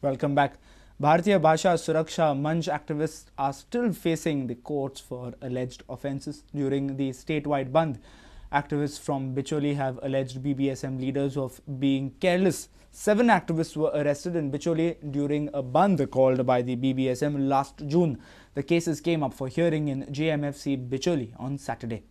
Welcome back. Bharatiya Bhasha Suraksha Manch activists are still facing the courts for alleged offences during the statewide bandh. Activists from Bicholim have alleged BBSM leaders of being careless. 7 activists were arrested in Bicholim during a bandh called by the BBSM last June. The cases came up for hearing in JMFC Bicholim on Saturday.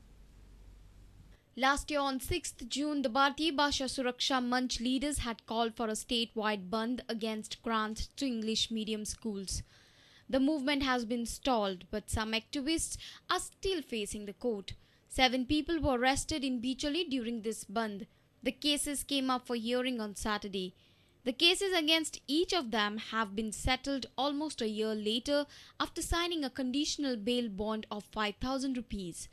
Last year on 6th June, the Bharatiya Bhasha Suraksha Manch leaders had called for a statewide bandh against grants to English medium schools. The movement has been stalled, but some activists are still facing the court. 7 people were arrested in Bicholim during this bandh. The cases came up for hearing on Saturday. The cases against each of them have been settled almost a year later after signing a conditional bail bond of 5,000 rupees.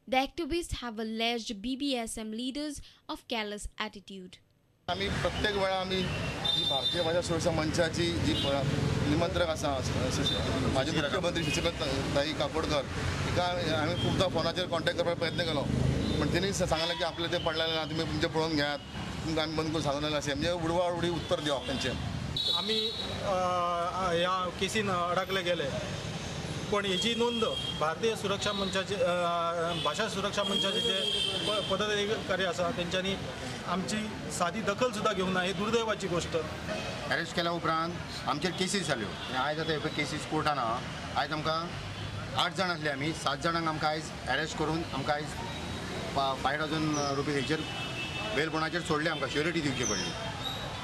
The activists have alleged BBSM leaders of careless attitude. आमी प्रत्येक वेळा आमी जी भारतीय भाशा सुरक्षा मंचाची जी निमंत्रक आसा माजी मुख्यमंत्री शशिकला ताई काकोडकर हिका आमी खुबदां फोनाचेर कॉन्टेक्ट करपाक प्रयत्न केलो, पण तेणी सांगलें की आपलें तें पडलेलें ना, तुमी तुमचें पळोवन घेयात, तुमकां आमी बंद करून सांगलेलें अशें म्हणजे उडवाउडवी उत्तर दिवप तेंचें. आमी ह्या केसीन अडकले गेले, पण हेची नोंद भारतीय सुरक्षा मंचाचे भाशा सुरक्षा मंचाचे जे पदाधिकारी आसा तेंच्यांनी आमची सादी दखल सुद्दां घेवंक ना, ही दुर्दैवाची गोष्ट. अरेस्ट केल्या उपरांत आमचेर केसीस जाल्यो आनी आयज आतां हे केसीस कोर्टान आहा. आयज आमकां 8 जाण आसले, आमी 7 जाणांक आमकां आयज अरेस्ट करून आमकां आयज 5,000 रुपीज हेचेर बेल बॉन्डाचेर सोडले, आमकां श्युरिटी दिवची पडली.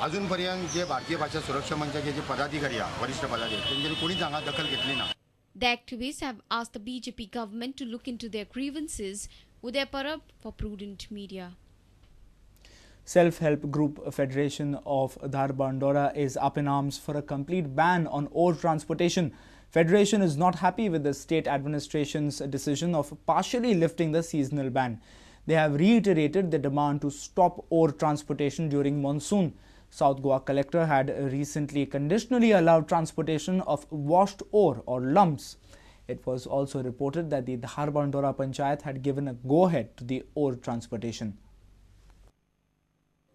अजून पर्यंत जे भारतीय भाशा सुरक्षा मंचाचे जे पदाधिकारी आहा, वरिश्ठ पदाधिकारी, तेंच्यांनी कोणीच हांगा दखल घेतली ना. The activists have asked the BJP government to look into their grievances. Uday Parab for Prudent Media. Self-Help Group Federation of Dharbandora is up in arms for a complete ban on ore transportation. Federation is not happy with the state administration's decision of partially lifting the seasonal ban. They have reiterated the demand to stop ore transportation during monsoon. South Goa collector had recently conditionally allowed transportation of washed ore or lumps. It was also reported that the Dharbandora Panchayat had given a go-ahead to the ore transportation.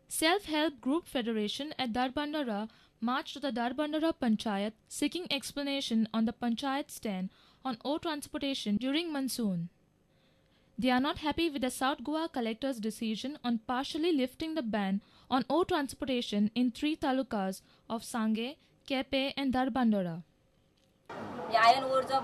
Self-Help Group Federation at Dharbandora marched to the Dharbandora Panchayat seeking explanation on the Panchayat stand on ore transportation during monsoon. They are not happy with the South Goa collector's decision on partially lifting the ban on ore transportation in 3 talukas of Sange, Kepe and Dharbandora. Iron ore जो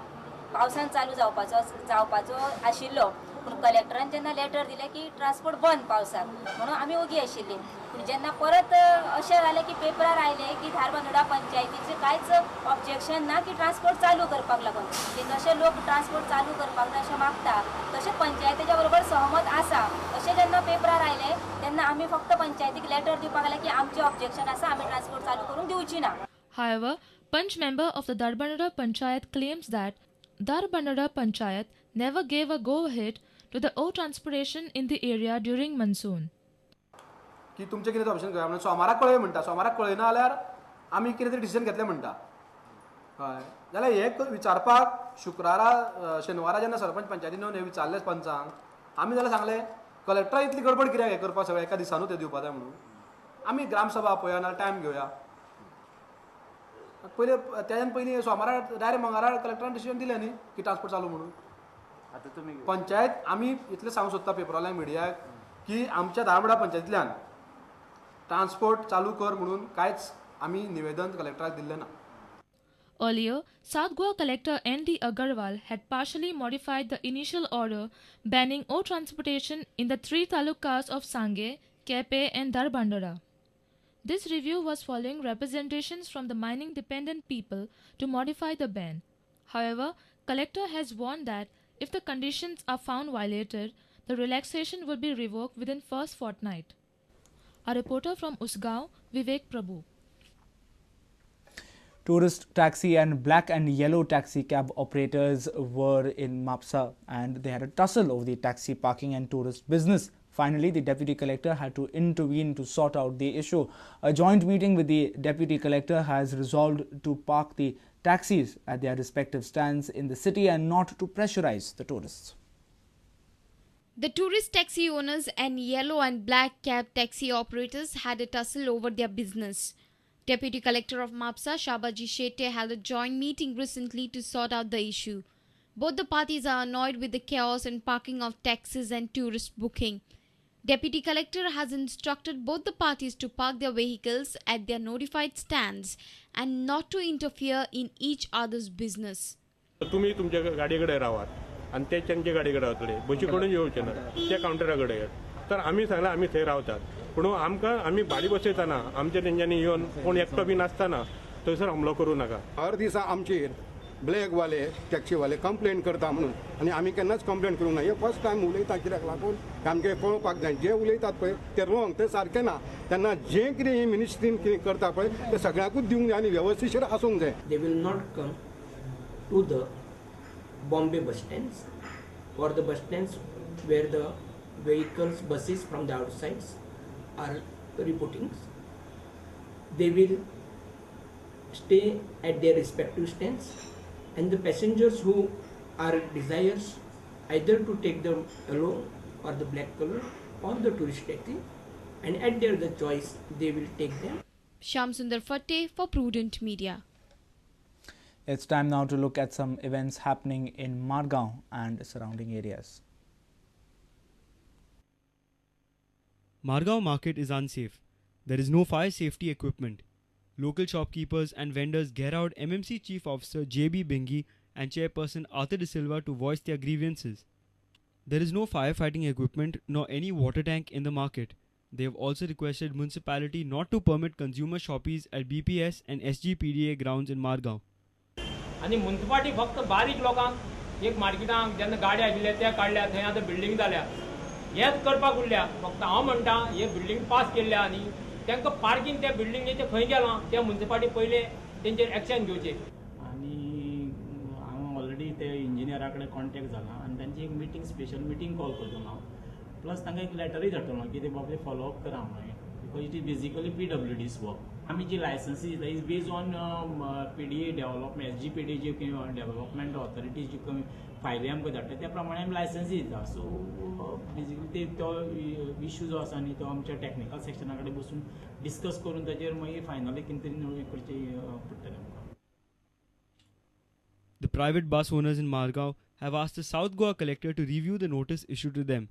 पावसान चालू जावपाचो आशिल्लो, पूण कलेक्टरान जेन्ना letter दिलें की transport बंद पावसाक म्हणून आमी ओगी आशिल्ली. पूण जेन्ना परत अशें जालें की पेपरार आयलें की धारबांदोडा पंचायतीचें कांयच ऑब्जेक्शन ना की ट्रान्सपोर्ट चालू करपाक लागून, की जशे लोक ट्रान्सपोर्ट चालू करपाक जाय अशें मागता तशें पंचायतीच्या बरोबर सहमत आसा अशें जेन्ना पेपरार आयलें तेन्ना आमी फक्त पंचायतीक लेटर दिवपाक लागले की आमचें ऑब्जेक्शन आसा, आमी ट्रान्सपोर्ट चालू करूंक दिवची ना. However, Panch member of the Dharbandora Panchayat claims that Dharbandora Panchayat never gave a go-ahead to the ore transportation in the area during monsoon. की तुमचें कितें ऑप्शन कळ्ळें म्हणून सोमाराक कळय म्हणटा, सोमाराक कळयना जाल्यार आमी कितें तरी डिसिजन घेतलें म्हणटा. हय, जाल्यार हें विचारपाक शुक्रारा शेनवारा जेन्ना सरपंच पंचायतीन येवन हें विचारलें पंचांक, आमी जाल्यार सांगलें कलेक्टरा इतली गडबड कित्याक हें करपाक, सगळें एका दिसानूच तें दिवपा जाय म्हणून. आमी ग्रामसभा आपोवया नाल्यार टायम घेवया. पयलीं तेज्यान पयलीं सोमारा डायरेक्ट मंगळारा कलेक्टरान डिसिजन दिलें न्ही की ट्रान्सपोर्ट चालू म्हणून. आतां तुमी पंचायत आमी इतलें सांगूंक सोदता पेपरांतल्यान मिडियाक की आमच्या धारबांदोडा पंचायतींतल्यान ट्रान्सपोर्ट चालू कर म्हणून कांयच आमी निवेदन कलेक्टराक दिल्लें ना. Earlier, South Goa Collector N.D. Agarwal had partially modified the initial order banning ore transportation in the 3 talukas of Sange, Kepe and Dharbandora. This review was following representations from the mining-dependent people to modify the ban. However, Collector has warned that if the conditions are found violated, the relaxation will be revoked within first fortnight. A reporter from Usgaon, Vivek Prabhu. Tourist taxi and black and yellow taxi cab operators were in Mapsa and they had a tussle over the taxi parking and tourist business. Finally, the deputy collector had to intervene to sort out the issue. A joint meeting with the deputy collector has resolved to park the taxis at their respective stands in the city and not to pressurize the tourists. The tourist taxi owners and yellow and black cab taxi operators had a tussle over their business. Deputy Collector of Mapsa, Shabaji Shetty, held a joint meeting recently to sort out the issue. Both the parties are annoyed with the chaos in parking of taxis and tourist booking. Deputy Collector has instructed both the parties to park their vehicles at their notified stands and not to interfere in each other's business. तुम्ही तुमच्या गाडयेकडे रावात आणि ते त्यांच्या गाडयेकडे रावतले, बशी कडून येवचे ना त्या कावंटरा कडेन. तर आमी सांगला आमी थंय रावतात, पूण आमकां आमी भाडी बसयतना आमचे तेंच्यांनी येवन कोण एकटो बी नासतना थंयसर हमलो करूं नाका. हर दिसा आमचेर ब्लॅकवाले टॅक्सीवाले कंप्लेन करता म्हणून, आनी आमी केन्नाच कंप्लेन करूंक ना. हे फर्स्ट टायम उलयता कित्याक लागून आमचें कळपाक जाय. जे उलयतात पळय ते रोंग, ते सारकें ना. तेन्ना जें कितें ही मिनिस्ट्रीन कितें करता पळय तें सगळ्यांकूच दिवंक जाय आनी वेवस्थीशीर आसूंक जाय. They will not come to the Bombay bus stands or the bus stands where the vehicles, buses from the outsides are reporting. They will stay at their respective stands, and the passengers who are desires either to take the yellow or the black color or the tourist taxi, and at their the choice they will take them. Shyam Sundar Fatte for Prudent Media. It's time now to look at some events happening in Margao and surrounding areas. Margao market is unsafe. There is no fire safety equipment. Local shopkeepers and vendors get out MMC Chief Officer J.B. Bingi and Chairperson Arthur De Silva to voice their grievances. There is no firefighting equipment nor any water tank in the market. They have also requested municipality not to permit consumer shoppies at BPS and SGPDA grounds in Margao. आनी municipality फक्त बारीक लोकांक एक मार्केटांक जेन्ना गाडी आशिल्ले ते काडल्या, थंय आतां बिल्डींग जाल्या, हेच करपाक उरल्या. फक्त हांव म्हणटा हे बिल्डींग पास केल्ल्या आनी तांकां पार्किंग त्या बिल्डिंगेचें खंय गेलां त्या मुन्सिपालिटी पयलें तेंचेर एक्शन घेवचें. आनी हांव ऑलरेडी ते इंजिनियरा कडेन कॉन्टेक्ट जाला आनी तांची एक मिटींग, स्पेशल मिटींग कॉल करतलो हांव. प्लस तांकां एक लेटरूय धाडटलो की ते बाबा फॉलोअप करा मागीर, because it is basically PWD's work. आमी जी लायसन्सी दिता is based on PDA development, SGPD G development authority जी फायली आमकां धाडटा त्या प्रमाणे आमी लायसन्सी दिता. सो बेजिकली ते तो इशू जो आसा न्ही तो आमच्या टॅक्निकल सेक्शना कडेन बसून डिस्कस करून ताचेर मागीर फायनली कितें तरी करचें पडटलें आमकां. The private bus owners in Margao have asked the South Goa collector to review the notice issued to them.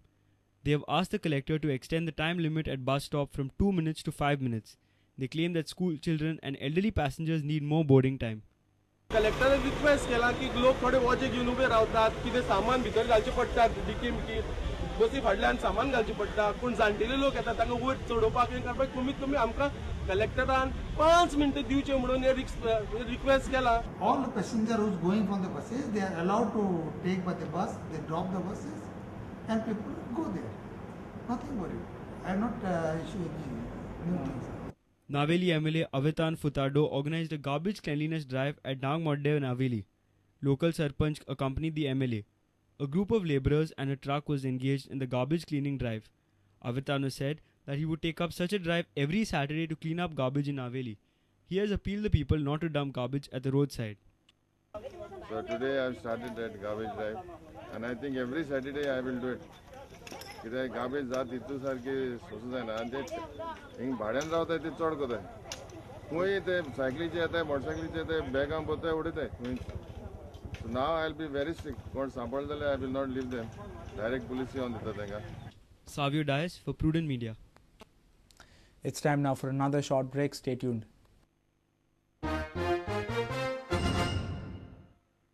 They have asked the collector to extend the time limit at bus stop from 2 minutes to 5 minutes. They claim that school children and elderly passengers need more boarding time. कलेक्टरान request केला की लोक थोडे वोजे घेवन उबे रावतात, कितें सामान भितर घालचें पडटा, डिकी मिकी बसी फाटल्यान सामान घालचें पडटा, पूण जाणटेले लोक येतात तांकां वयर चडोवपाक हें करपाक कमीत कमी आमकां कलेक्टरान 5 मिनटां दिवचें म्हणून हें रिक्वेस्ट केला. All the passenger who is going from the buses, they are allowed to take by the bus, they drop the buses and people go there. Nothing worried. I have not issue any new things. Naveli MLA Avitan Futado organized a garbage cleanliness drive at Dangmodde, Naveli. Local sarpanch accompanied the MLA. A group of laborers and a truck was engaged in the garbage cleaning drive. Avitano said that he would take up such a drive every Saturday to clean up garbage in Naveli. He has appealed the people not to dump garbage at the roadside. So today I have started that garbage drive, and I think every Saturday I will do it. कित्याक garbage जात तितू सारकी सोसूं जायना आनी ते हिंग भाड्यान रावताय ते चड करताय, खंय ते सायकलीचे येताय, मोटरसायकलीचे येताय, बॅगां पोताय उडयताय खंय. So now I will be very strict. कोण सांपडले जाल्यार I will not leave them, direct police येवन दिता तांकां. Savio Dias for Prudent Media. It's time now for another short break. Stay tuned.